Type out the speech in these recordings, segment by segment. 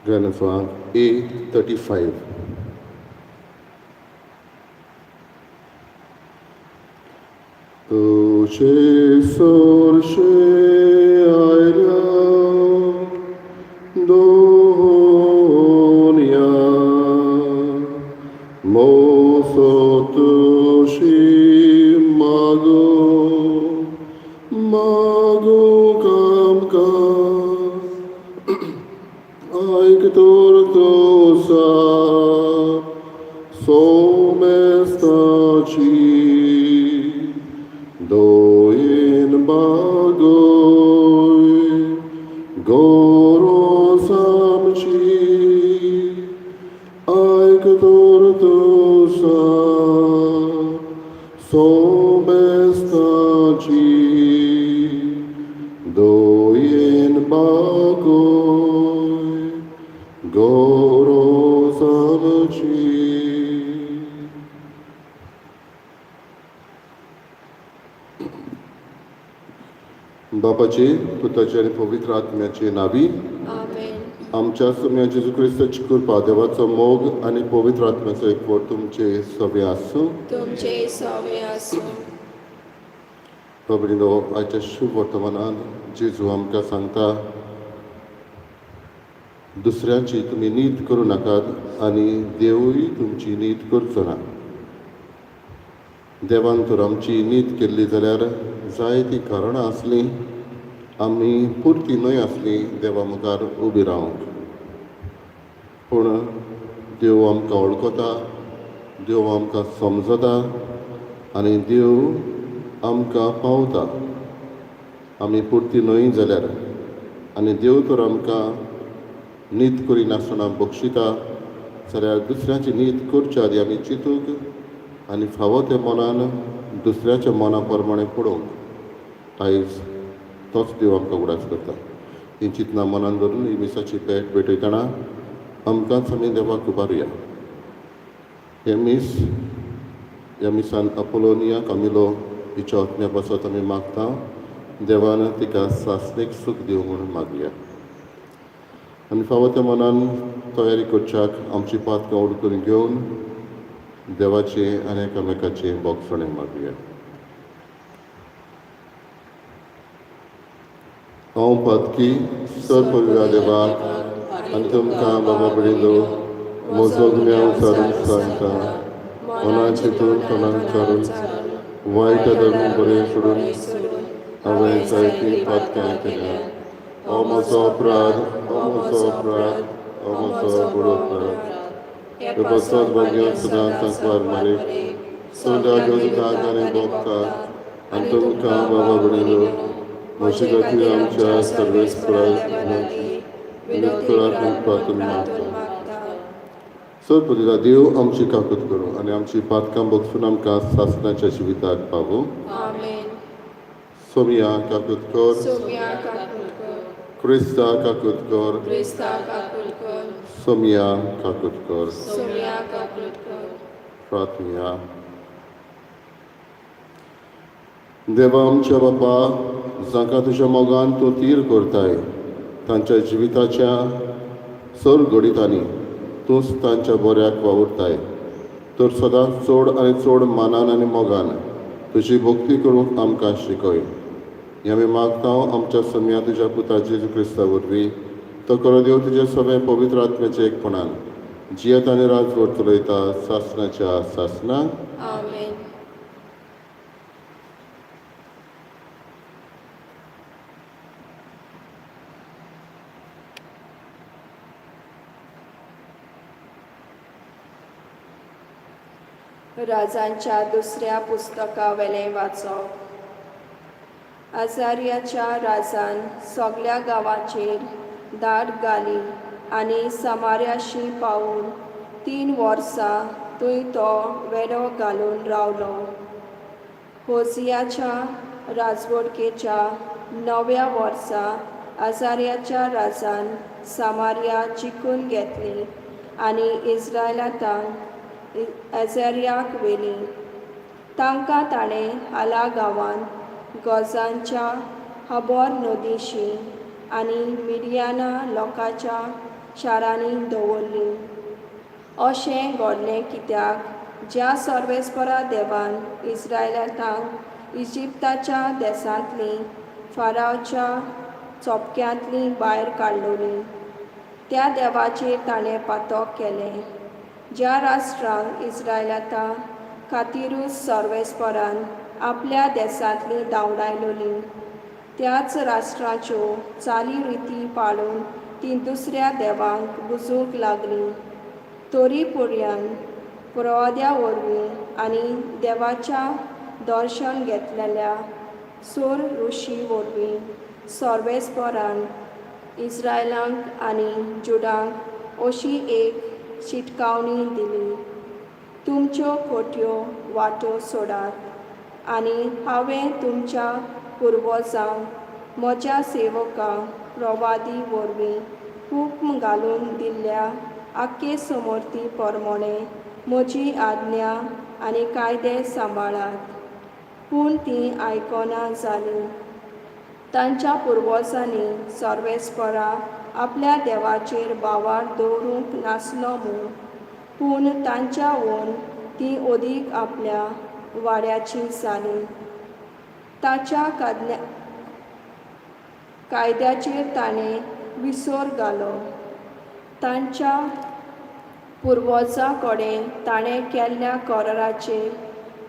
ग्रॅनोफांक ए 35. तुजे सोरशे आयल्या दोन्या मोसो तुशी मागो मागो कामका आयक तर तुसा सोमेस्ताची दोयेन बागोय गोरोज आमची आयक तर तुसा सोमेस्ताची दोयेन बागोय गोरोज आमची. बापाचे, पुताचे आनी पवित्र आत्म्याचे नावी. आमेन. आमच्या सोम्या जेजू क्रिस्ताची कृपा, देवाचो मोग आनी पवित्र आत्म्याचो एकवट तुमचे सगळे आसूं. तुमचे सवे आसूं. बाबडिनो, आयच्या शुभ वर्तमानान जेजू आमकां सांगता, दुसऱ्यांची तुमी नीत करूं नाकात आनी देवूय तुमची नीत करचो ना. देवान तर आमची नीत केल्ली जाल्यार जायतीं कारणां आसलीं, आमी पुरती न्हय आसली देवा मुखार उबी रावंक. पूण देव आमकां वळखता, देव आमकां समजता आनी देव आमकां पावता. आमी पुरती न्हय जाल्यार आनी देव तर आमकां नीत करिनासतना बक्षिता जाल्यार दुसऱ्याची नीत करच्या आदी आमी चिंतूंक आनी फावो त्या मनान दुसऱ्याच्या मना प्रमाणें पळोवंक आयज तोच देव आमकां उगडास करता. ही चिंतनां मनान धरून ही मिसाची भेट भेटयतना आमकांच आमी देवाक उबारुया. हें मीस, ह्या मिसान अपोलोनिया कामिलो हिच्या आत्म्या पासत आमी मागता, देवान तिका सासणीक सूख दिवं म्हूण मागया. आनी फावो त्या मनान तयारी करच्याक आमची पातकां उडकून घेवन देवाचें आनी एकामेकाचें बोगसणें मागया. हांव पातकी सर देवाक आनी तुमकां बाबा बडिलो म्हजो गुन्यांव विचारून सांगता. मनान चिंतून, तोंडान उच्चारून, वायट धरून बरें सोडून हांवें जायतीं पातकां केल्या. हो म्हजो अपराध, हो म्हजो अपराध, हो म्हजो व्हड अपराध. हे पासत भाग्यान सदांच सांकवार मारीक, सगळ्या देवतांक आनी भोगतात आनी तुमकां बाबा बडिलो म्हजे खातीर आमच्या सर्वेस्पराक विनोद करात म्हूण प्रार्थना मागता. सर पुजा देव आमची काकूत करूं आनी आमची पातकां बगसून आमकां सासणाच्या जिविताक पावूं. आमेन. सोमिया काकूत कर. सोम्या काकूत कर. क्रिस्ता काकूत कर. क्रिस्ता काकूत कर. सोमिया काकूत कर. सोम्या काकूत कर. प्रार्थना. देवा आमच्या बापा, जांकां तुज्या मोगान तूं तीर करताय, तांच्या जिविताच्या सर घडितांनी तूंच तांच्या बऱ्याक वावुरताय, तर सदांच चड आनी चड मानान आनी मोगान तुजी भक्ती करूंक आमकां शिकय. हें आमी मागता आमच्या सम्या तुज्या पुता जेजू क्रिस्ता वरवीं. तो करो देव तुज्या सगळें पवित्र आत्म्याच्या एकपणान जियेत आनी राजवट चलयता सासणाच्या सासणाक. आमेन. राजांच्या दुसऱ्या पुस्तकावेलें वाचप. आजार्याच्या राजान सगल्या गांवाचेर धाड घाली आनी समार्याशी पावून 3 वर्सां थंय तो वेडो घालून रावलो. होजियाच्या राजवटकेच्या 9व्या वर्सा आजार्याच्या राजान सामारिया जिखून घेतली आनी इस्रायलांत अझर्याक व्हेली. तांकां ताणें हाला गांवांत गोजांच्या हबोर नदीशी आनी मिडियाना लोकांच्या शारांनी दवरलीं. अशें घडलें कित्याक ज्या सर्वेस्परा देवान इस्रायलांक इजिप्ताच्या देसांतलीं फारावच्या चोपक्यांतलीं भायर काडलोलीं त्या देवाचेर ताणें पातक केलें. ज्या राष्ट्रांक इस्रायलांता खातिरूच सर्वेस्परान आपल्या देसांतलीं धांवडायलोलीं त्याच राष्ट्राच्यो चाली रिती पाळून तीं दुसऱ्या देवांक पुजूंक लागलीं. तरी पर्यान प्रवाद्या वरवीं आनी देवाच्या दर्शन घेतलेल्या सोर ऋषी वरवीं सर्वेस्परान इस्रायलांक आनी जुडांक अशी एक शिटकावणी दिली, तुमच्यो खोट्यो वाटो सोडात आनी हांवें तुमच्या पुर्वजांक म्हज्या सेवकांक प्रवादी वरवीं हुक्म घालून दिल्ल्या आख्खे समर्थी परमोणे म्हजी आज्ञा आनी कायदे सांबाळात. पूण तीं आयकना जालीं. तांच्या पुर्वजांनी सर्वेस्परा आपल्या देवाचेर भावार दवरूंक नासलो मूं, पूण तांच्या वोन तीं अदीक आपल्या वाड्याचीं जालीं. ताच्या कायद्याचेर ताणें विसर घालो. तांच्या पुर्वजां कडेन ताणें केल्ल्या कराराचेर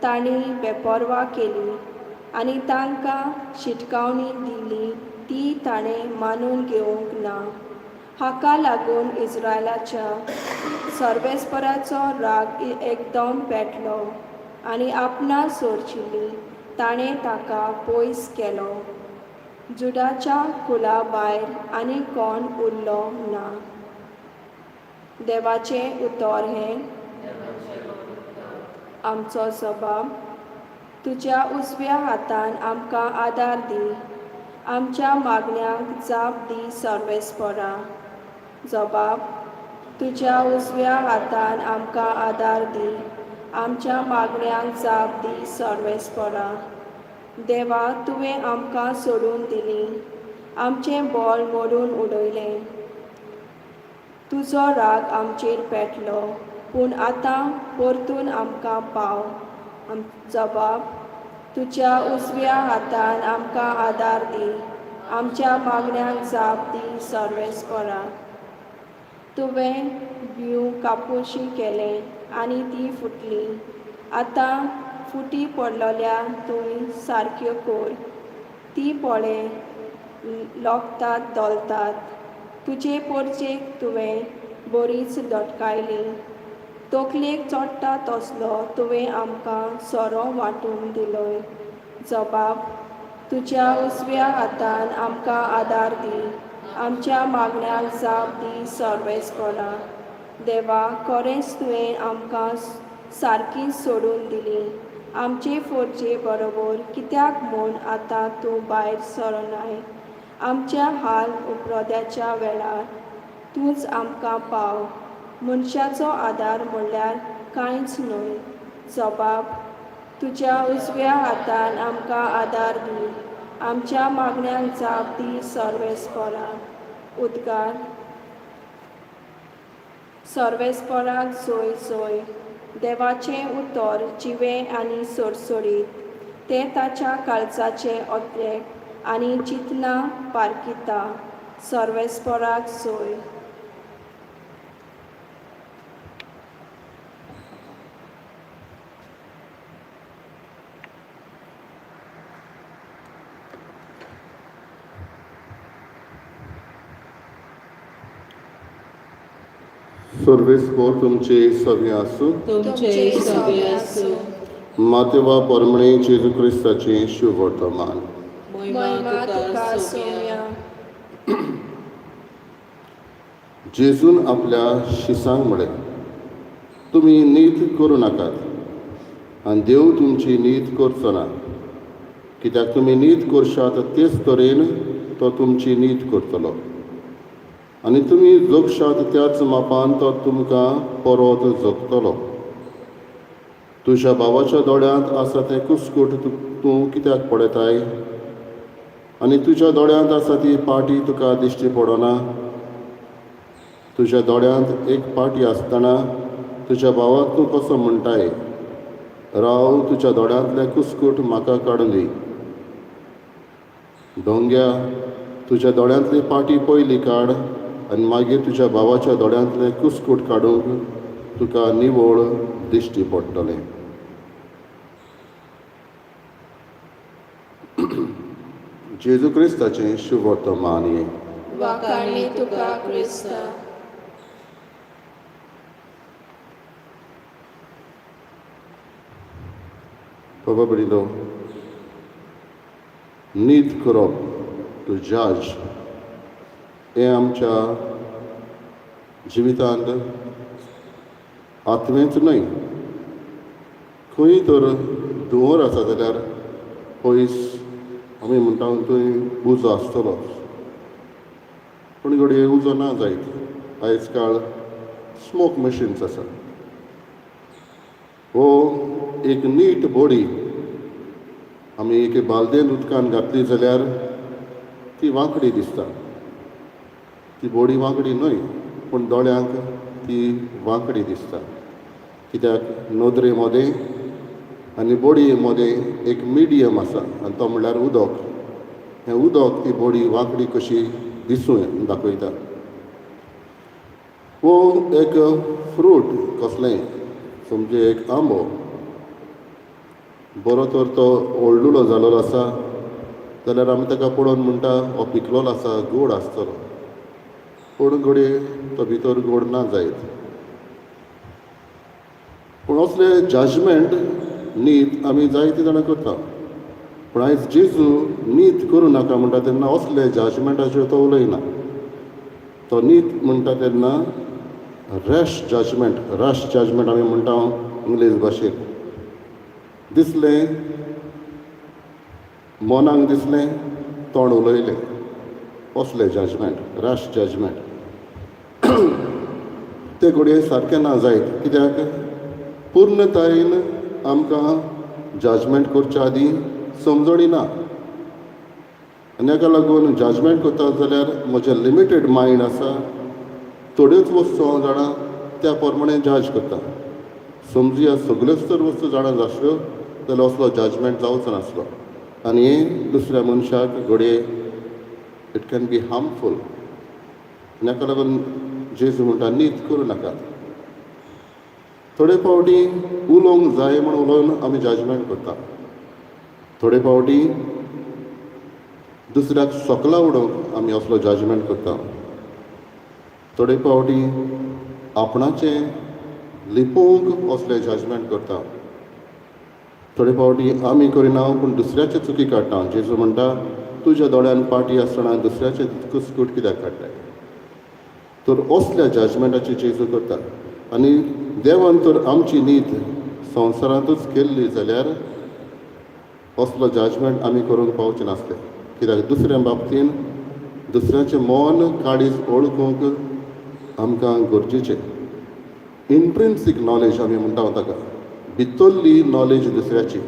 तांणी बेपर्वा केली आनी तांकां शिटकावणी दिली ती ताणें मानून घेवंक ना. हाका लागून इस्रायलाच्या सर्वेस्पराचो राग एकदम पेटलो आनी आपणा सोरचिल्ली ताणें ताका पयस केलो. जुडाच्या कुला भायर आनी कोण उरलो ना. देवाचें उतर हें आमचो जबाब. तुज्या उजव्या हातान आमकां आदार दी, आमच्या मागण्यांक जाप दी सर्वेस्परा. जबाब. तुज्या उजव्या हातान आमकां आदार दी, आमच्या मागण्यांक जाप दी सर्वेस्परा. देवा, तुवें आमकां सोडून दिली, आमचें बळ मोडून उडयलें. तुजो राग आमचेर पेटलो, पूण आतां परतून आमकां पाव. जबाब. तुज्या उजव्या हातान आमकां आदार दी, आमच्या मागण्यांक जाप दी सर्वेस्परा. तुवें बीव कापुशी केलें आनी ती फुटली. आतां फुटी पडलेल्या तूं सारक्यो कर. ती पळय लोकतात धोलतात. तुजे पोरचेक तुवें बरीच दटकायली. तकलेक चडटा तसलो तुवें आमकां सोरो वांटून दिलोय. जबाब. तुज्या उजव्या हातान आमकां आदार दी, आमच्या मागण्यांक जाप दी सर्वेस्परा. देवा, खरेंच तुवें आमकां सारकी सोडून दिली. आमचे फोरचे बरोबर कित्याक म्हूण आतां तूं भायर सरनाय? आमच्या हाल उपरोद्याच्या वेळार तूंच आमकां पाव. मनशाचो आदार म्हणल्यार कांयच न्हय. जबाब. तुज्या उजव्या हातान आमकां आदार दी, आमच्या मागण्यांक जाप दी सर्वेस्परा. उद्गार. सर्वेस्पराक जोय जोय. देवाचें उतर जिवें आनी सोडसोडीत, तें ताच्या काळजाचें अत्रेक आनी चिंतनां पारखिता. सर्वेस्पराक जोय. सर्वेस्पोर तुमचे सगळें आसूं. तुमचे सगळे आसूं. मातेवा परमणे जेजू क्रिस्ताचें शुभवर्तमान. महिमा तुका सोम्या. जेजून आपल्या शिसांक म्हळें, तुमी नीत करूं नाकात आनी देव तुमची नीत करचो ना. कित्याक तुमी नीत करशात तेच तरेन तो तुमची नीत करतलो आनी तुमी जोगशात त्याच मापान तो तुमकां परत जोगतलो. तुज्या भावाच्या दोळ्यांत आसा तें कुस्कूट तूं कित्याक पळयताय आनी तुज्या दोळ्यांत आसा ती पाटी तुका दिश्टी पडना? तुज्या दोळ्यांत एक पाटी आसतना तुज्या भावाक तूं कसो म्हणटाय, राव तुज्या दोळ्यांतलें कुस्कूट म्हाका काडून दी. डोंग्या, तुज्या दोळ्यांतली पाटी पयली काड आनी मागीर तुज्या भावाच्या दोळ्यांतलें कुस्कूट काडूंक तुका निवळ दिश्टी पडटलें. जेजू क्रिस्ताचें शुभवर्तमान हें. वाखाणी तुका क्रिस्ता. बाबा भयणीनो, नीत करप, टू जज, हें आमच्या जिवितांत आत्मेच न्हय, खंय तर धुंवर आसा जाल्यार पयस आमी म्हणटा थंय उजो आसतलो, पूण घडये उजो ना जायत. आयज काल स्मोक मशिन्स आसा. हो एक नीट बॉडी आमी एके बालदेन उदकान घातली जाल्यार ती वांकडी दिसता. ती बॉडी वांकडी न्हय, पूण दोळ्यांक ती वांकडी दिसता, कित्याक नदरे मदें आनी बॉडये मदें एक मिडियम आसा आनी तो म्हणल्यार उदक. हें उदक ती बॉडी वांकडी कशी दिसूं दाखयता. वो एक फ्रूट कसलें, समजे एक आंबो बरो तर तो ओल्डुलो जालोलो आसा जाल्यार आमी ताका पळोवन म्हणटा हो पिकलोलो आसा, गोड आसतलो, पूण घडये तो भितर गोड ना जायत. पूण असले जजमेंट नीत आमी जायते जाणां करता. पूण आयज जेजू नीत करूं नाका म्हणटा तेन्ना असले जजमेंटाचेर तो उलयना. तो नीत म्हणटा तेन्ना रॅश जजमेंट, रॅश जजमेंट आमी म्हणटा इंग्लीश भाशेन. दिसलें मनाक दिसलें तोंड उलयलें, असलें जजमेंट, रॅश जजमेंट. तें घडये सारकें ना जायत, कित्याक पूर्णतायेन आमकां जजमेंट करच्या आदीं समजणी ना. आनी हाका लागून जजमेंट करता जाल्यार म्हजें लिमिटेड मायंड आसा, थोड्योच वस्तू हांव जाणा त्या प्रमाणे जज करता. समजुया सगल्योच तर वस्तू जाणा आसल्यो जाल्यार असलो जजमेंट जावचो नासलो आनी हें दुसऱ्या मनशाक घडये it can be harmful. आनी हाका लागून जेजू म्हणटा नीत करूं नाकात. थोडे फावटी उलोवंक जाय म्हूण उलोवन आमी जजमेंट करता. थोडे फावटी दुसऱ्याक सकला उडोवंक आमी असलो जजमेंट करता. थोडे फावटी आपणाचें लिपोवंक असलें जजमेंट करता. थोडे फावटी आमी करिना पूण दुसऱ्याचे चुकी काडटा. जेजू म्हणटा तुज्या दोळ्यान पाटी आसतना दुसऱ्याचे कुस्कूट कित्याक काडटाय. तर असल्या जजमेंटाची जेजू करता. आनी देवान तर आमची नीत संवसारांतूच केल्ली जाल्यार असलो जजमेंट आमी करूंक पावचे नासले, कित्याक दुसऱ्या बाबतीन दुसऱ्याचें मन काळीज वळखूंक आमकां गरजेचें. इंट्रिन्सीक नॉलेज आमी म्हणटा ताका, भितरली नॉलेज दुसऱ्याची.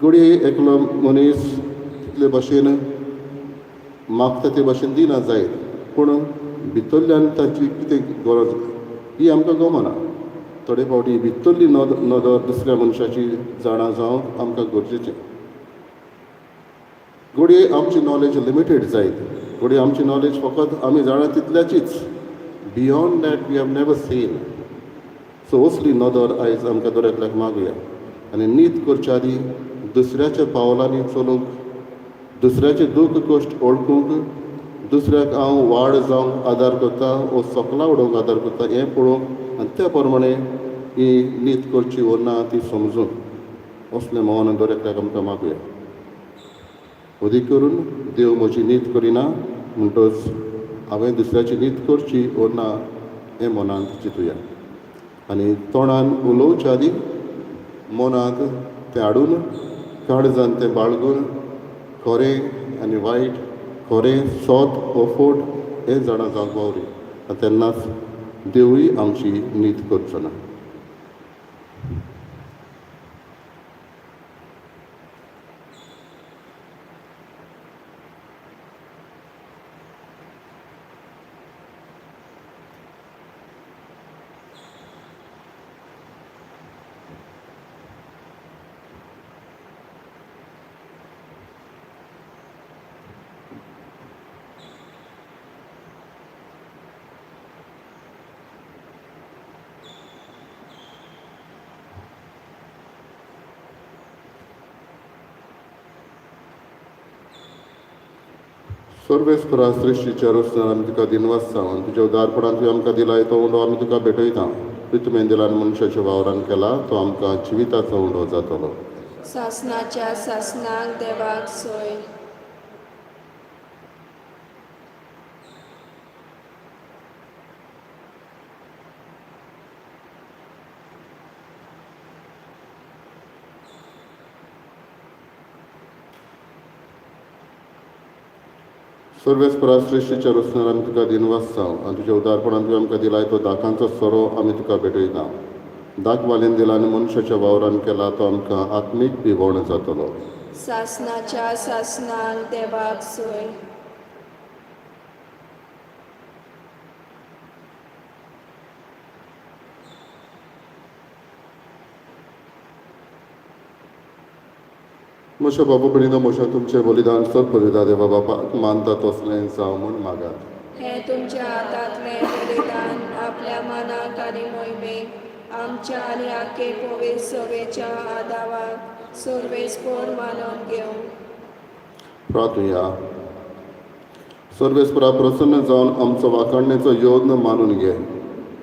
घडये एकलो मनीस तितले भाशेन मागता ते भाशेन दिना जायत, पूण भितरल्यान ताची कितें गरज ही आमकां गमना. थोडे फावटी भितरली नदर दुसऱ्या मनशाची जाणा जावंक आमकां गरजेचें. घडये आमची नॉलेज लिमिटेड जायत, घडये आमची नॉलेज फकत आमी जाणा तितल्याचीच, beyond that we have never seen. So असली नदर आयज आमकां दर एकल्याक मागुया. आनी नीत करच्या आदीं दुसऱ्याच्या पावलांनी चलूंक, दुसऱ्याचें दूख कश्ट वळखूंक, दुसऱ्याक हांव वाड जावंक आदार करता वो सकला उडोवंक आदार करता हें पळोवंक आनी त्या प्रमाणे ही नीत करची वो ना ती समजूंक असलें मन दर एकल्याक आमकां मागुया. अदीक करून देव म्हजी नीत करिना म्हणटच हांवें दुसऱ्याची नीत करची वो ना हें मनांत चिंतुया. आनी तोंडान उलोवच्या आदीं मनांत तें हाडून काळजान तें बाळगून खरें आनी वायट, खरें सत वो फोट हें जाणा जावंक वावरी. आनी तेन्नाच देवूय आमची नीत करचो ना. सर्वेस्परा सृश्टीच्या रचणार आमी तुका दिनवास जावन तुज्या उदारपणान तुवें आमकां दिलाय तो उंडो आमी तुका भेटयता. तुवें दिला आनी मनशाच्या वावरान केला तो आमकां जिविताचो उंडो जातलो. सासनाच्या सासनाक देवाक सोय. सर्वेस्परा सृश्टीच्या रचणार आमी तुका दिनवास जावं आनी तुज्या उदारपणान तुवें आमकां दिलाय तो दाकांचो सोरो आमी तुका भेटयता. दाक वालीन दिला आनी मनशाच्या वावरान केला तो आमकां आत्मीक पिवण जातलो. सासनाच्या सासनाक देवाक सोय. म्हज्या बाबा भयणीनो, म्हज्या तुमचें बलिदान सर पळयता देवा बापाक मानता तसलें जावं म्हूण मागात. हें तुमच्या हातांतलें बलिदान आपल्या मनाक आनी मोहिमेक आमच्या आनी आखे पवित्र सभेच्या आदावाक सर्वेस्पोर मानून घेवं. प्रार्थुया. सर्वेस्परा प्रसन्न जावन आमचो वाखाणण्याचो योत्न मानून घे.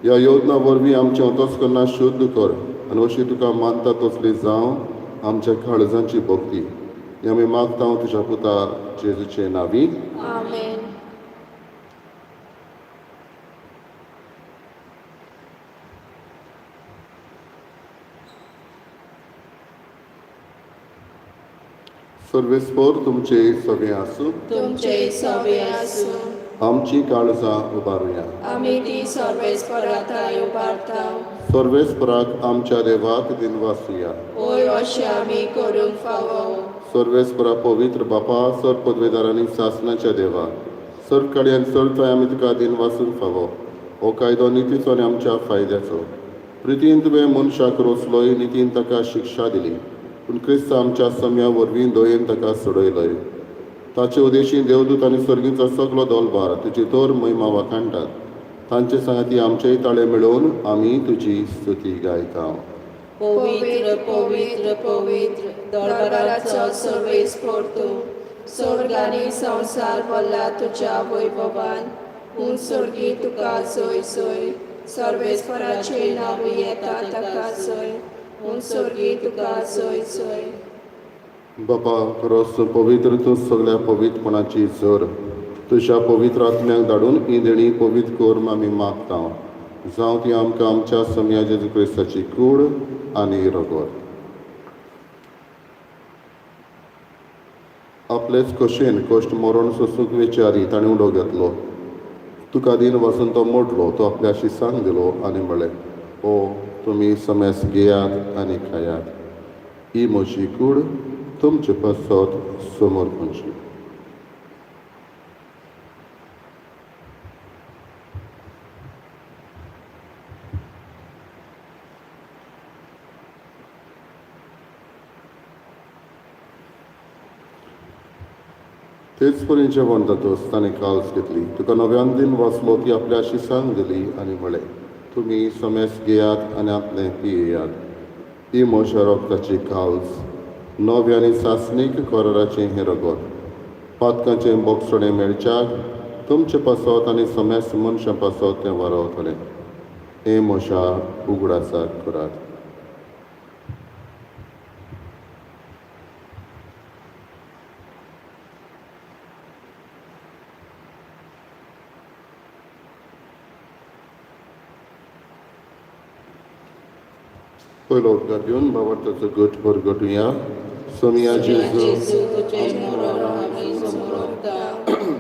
ह्या योजना वरवीं आमचें अंतस्करणां शुद्ध कर आनी अशी तुका मानता तसली जावं आमच्या काळजांची भक्ती. हें आमी मागता तुज्या पुता जेजूचे नांवी. आमेन. सर्वेस्पोर तुमचे सगळे आसूं. तुमचे सवे आसूं. आमची काळजां उबारुया. आमी ती सर्वेस्पराथाय उबारता. सर्वेस्पराक आमच्या देवाक दिनवासुया. होय, अशें आमी करूंक फावो. सर्वेस्परा पवित्र बापा, सर पदवेदारांनी सासनाच्या देवा, सर काडयान सर थंय आमी तुका दिनवासूंक फावो. हो कायदो नितीचो आनी आमच्या फायद्याचो. प्रितीन तुवें मनशाक रोसलोय, नितीन ताका शिक्षा दिली, पूण क्रिस्त आमच्या सम्या वरवीं दयेन ताका सोडयलोय. ताचे उदेशी देवदूत आनी सर्गीचो सगलो दोलबार तुजी तर महिमा वाखाणटात. तांचे सांगाती आमचेय ताळे मेळोवन आमी तुजी स्तुती गायता. पवित्र पवित्र पवित्र दरबाराचो सर्वेस्पोर तूं, स्वर्ग आनी संवसार भरला तुज्या वैभवान. हूं स्वर्गी तुका सोय सोय, सर्वेस्पराचें नांव येता ताका सोय. हूं स्वर्गी तुका सोय सोय. बापा खरोच पवित्र तूं सगळ्या पवित्रपणाची झर. तुज्या पवित्र आत्म्याक धाडून ही देणी पवित्र कर आमी मागता. जावं ती आमकां आमच्या सम्या जेजू क्रिस्ताची कूड आनी रगत. आपलेच खोशयेन कश्ट मरण सोसूंक वेचे आदीं ताणें उडो घेतलो. तुका दिन वासून तो मोडलो, तो आपल्या शिसांक दिलो आनी म्हळें, ओ तुमी समेस घेयात आनी खायात. ही म्हजी कूड तुमचे पासत समर्पणची. तेच परी जेवण जातच ताणें काल्स घेतली. तुका नव्यान दिन वाचलो, ती आपल्या शिसांक दिली आनी म्हळें, तुमी समेस घेयात आनी आपलें पियेयात. ही म्हज्या रगताची काल्स, नव्या आनी सासणीक कराराचें हें रगत. पातकांचें बोगसणें मेळच्याक तुमचे पासत आनी समेस्त मनशां पासत तें वारवतलें. हें म्हज्या उगडासाक करात. पयलो उपकार घेवन बाबार्थाचो गट परगटुया. सोमिया जेजू, जेजू तुजें मरण आमी समर्पता,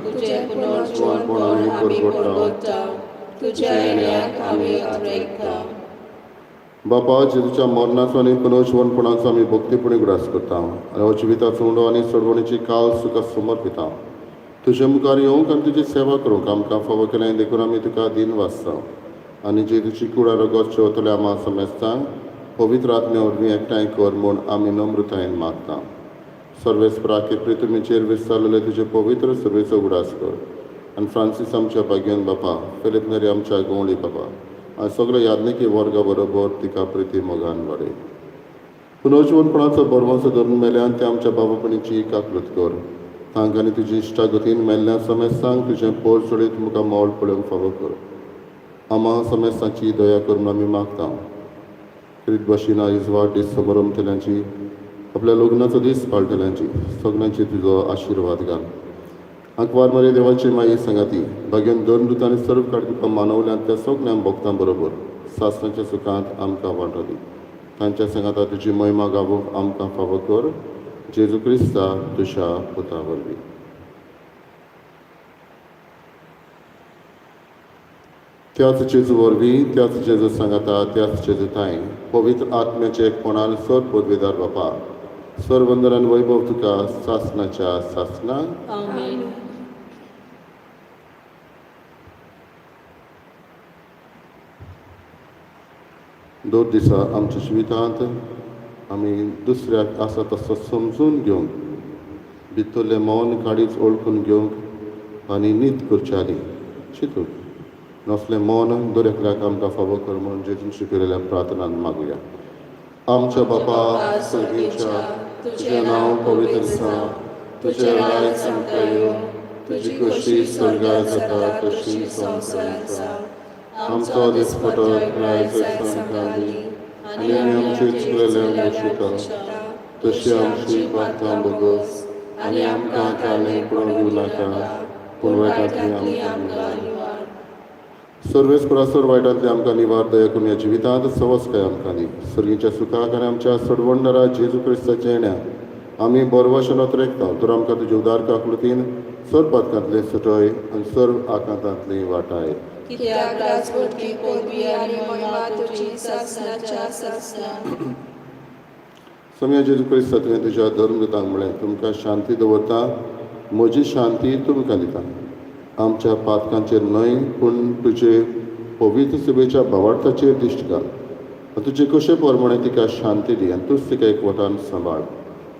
तुजें पुनर्जीवनपण आमी परगटता, तुज्या येण्याक आमी अत्रेकता. बापा जेजूच्या मरणाचो आनी पुनर्जीवनपणाचो आमी भक्तीपणी उगडास करता आनी हो जिविताचो उंडो आनी सोडवणीची काल तुका समर्पिता. तुजे मुखार येवंक आनी तुजी सेवा करूंक आमकां फावो केलें देखून आमी तुका दिन वाचता. आनी जेजूची कुडा रगत शेवतल्या आमा समेस्तांक पवित्र आत्म्या वरवीं एकठांय कर म्हूण आमी नम्रतायेन मागता. सर्वेस्पराके प्रितुमीचेर विस्तारलेले तुजे पवित्र सभेचो उगडास कर आनी फ्रांसीस आमच्या भाग्यान बापा, फिलीप नेरी आमच्या गवळी बापा आनी सगळ्या याज्ञिकी वर्गा बरोबर तिका प्रिती मोगान वाडय. पुनर्जीवनपणाचो भरवंसो धरून मेल्यान ते आमच्या बाबापणीची काकलूत कर तांकां आनी तुजी इश्टागतीन मेल्ल्या समेस्तांक तुजें पोर चडयत मुखार मोल पळोवंक फावो कर. आमा समेस्तांची दया कर म्हूण आमी मागता. क्रीत भशेन आयज वाडदीस समारंभतल्यांची, आपल्या लग्नाचो दीस पाळटल्यांची सगल्यांची तुजो आशिर्वाद घाल. आंकवार मरे देवाची माई सांगाती भाग्यान दोन दुतांनी सर्व काड तुका मानवल्यांत त्या सगळ्या भक्तां बरोबर सासणाच्या सुखांत आमकां वांटो दी. तांच्या सांगाता तुजी महिमा गावूंक आमकां फावो कर, जेजू क्रिस्ता तुज्या पुता वरवीं. त्याच जेजू वरवीं, त्याच जेजू सांगाता, त्याच जेजू थांय पवित्र आत्म्याचे एकपणान सर पदवीदार बापा, सरवंदन आनी वैभव तुका सासणाच्या सासणां. आमेन. दोन दिसा आमच्या जिवितांत आमी दुसऱ्याक आसा तसो समजून घेवंक, भितरलें मौन काडीच वळखून घेवंक आनी नीत करचे आदी चिंतूंक नसलें मौन दर एकल्याक आमकां फावो कर म्हणून जेजून शिकयलेल्या प्रार्थनान मागुया. आमच्या बापा सर्गीच्या, तुजें नांव पवित्र जावं, तुजें राज आमकां येवं, तुजी खोशी स्वर्गार जाता तशी संवसारांत जावं. आमचो दिसपटो आयज आमकां दी आनी आमी आमचे चुकलेले मुशिता तशी आमची पात्रां बोगस आनी आमकां कालें पळोवंक दिवं नाका, पूण वायटांतली आमकां निवार. सर्वेस्परा सर वायटांतली आमकां निवार, दया करून ह्या जिवितांत सवसकाय आमकां दी. सर्गीच्या सुखाक आनी आमच्या सोडवणदारा जेजू क्रिस्ताच्या येण्या आमी बरवशन अतरेकता. तर आमकां तुज्या उदार काकलुतीन सर्व पातकांतले सुटय आनी सर्व आकांतांतली वाटाय. कित्याक राजवटकी पदवी आनी महिमा तुजी सासणाच्या सासणा. सम्या जेजू क्रिस्ता, तुवें तुज्या धर्मदूतांक म्हळें, तुमकां शांती दवरता, म्हजी शांती तुमकां दिता. आमच्या पातकांचेर न्हय पूण तुजे पवित्र सभेच्या भावार्थाचेर दिश्ट घाल आनी तुजे कशे प्रमाणे तिका शांती दी आनी तूंच तिका एकवटान सांबाळ,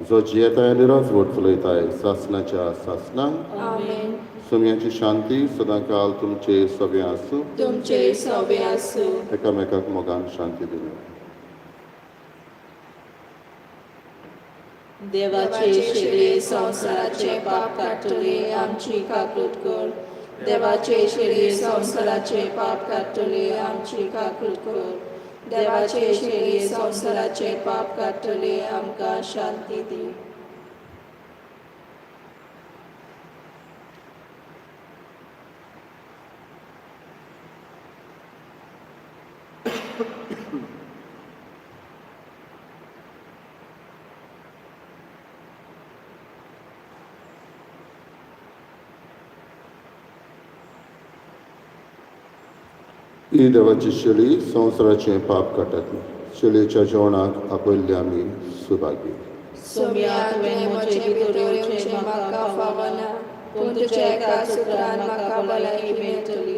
जो जियेताय आनी राजवट चलयताय सासणाच्या सासणां. आमेन. सोम्याची शांती सदांकाल तुमचे सगळें आसूं. तुमचे सवे आसूं. एकामेकाक मोगान शांती दिली. देवाचे शेरे संवसाराचे पाप काडटले, आमची काकूट कर. देवाचे शेरे संवसाराचे पाप काडटले, आमची काकूट कर. देवाचे शेरे संवसाराचे पाप काडटले, आमकां शांती दी. ही देवाची शेळी संवसाराचें पाप काडटात. शेळयेच्या जेवणाक आपयल्ले आमी सुभागी. सोम्या, तुवें म्हजे भितर येवचें म्हाका फावना, पूण तुज्या एका सुत्रान म्हाका भलायकी मेळटली.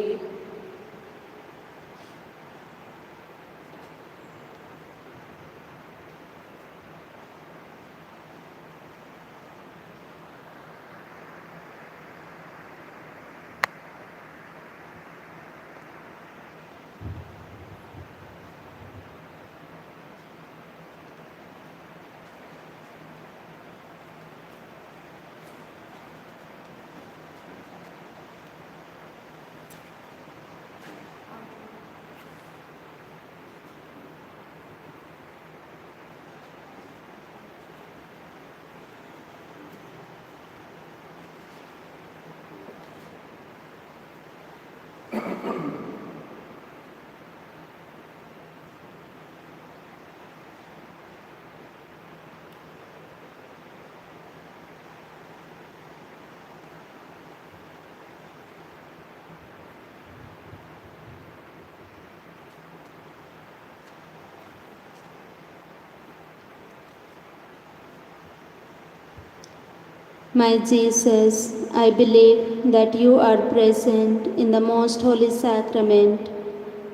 My Jesus, I believe that you are present in the most holy sacrament.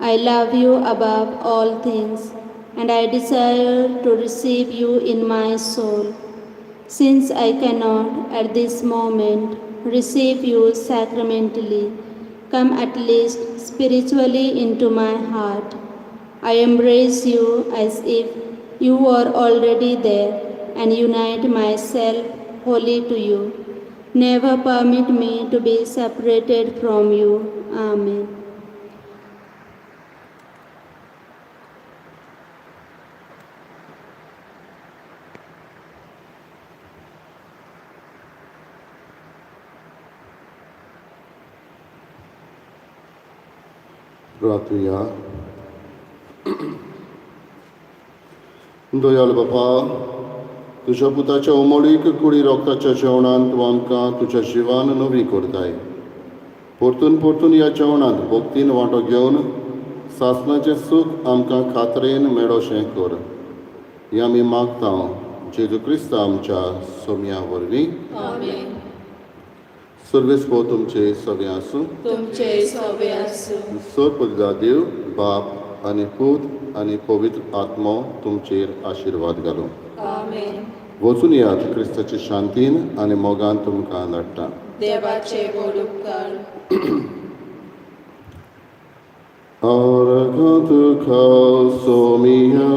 I love you above all things, and I desire to receive you in my soul. Since I cannot at this moment receive you sacramentally, come at least spiritually into my heart. I embrace you as if you were already there and unite myself wholly to you. Never permit me to be separated from you. Amen. प्रार्थुया. दयाळ बापा, तुज्या पुताच्या उमळीक कुडी रोगताच्या जेवणान तूं आमकां तुज्या जिवान नवी करताय. परतून परतून ह्या जेवणांत भक्तीन वांटो घेवन सासणाचें सूख आमकां खात्रेन मेळोशें कर. हें आमी मागता जेजू क्रिस्त आमच्या सोम्या वरवीं. आमेन. सर्वेस्पोर तुमचे सगळें आसूं. तुमचे सोबे आसूं. सर्व देव बाप आनी पूत आनी पवित्र आत्मो तुमचेर आशिर्वाद घालूं. आमेन. वचून यात क्रिस्ताचे शांतीन आनी मोगान तुमकां धाडटा. देवाचे व्हड उपकार. अर्घ तुका सोमिया,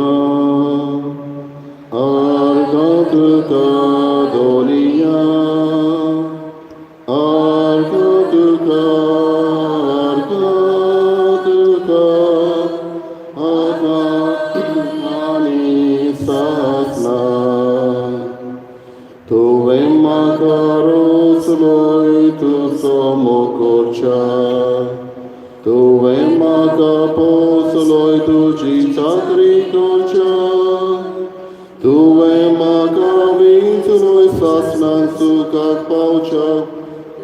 अर्घ तुका दोनिया, अर्घ तुका, अर्घ तुका, अर्घ आनी सासना. तुवें म्हाका रोसलोय तुजो मोगोच्या, तुवें म्हाका पोसलोय तुजी चाकरी करच्या, तुवें म्हाका विंचलोय सासणान सुखाक पावच्या.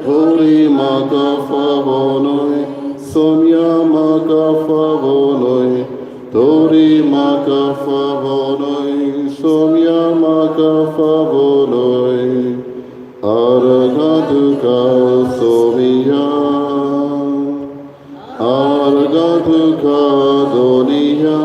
होरी म्हाका फावो न्हय सोम्या, म्हाका फावो न्हय, तोरी म्हाका फावो न्हय सोम्या, म्हाका फावो न्हय. अर्घा तुका सोमिया, अर्घा तुका दोनिया.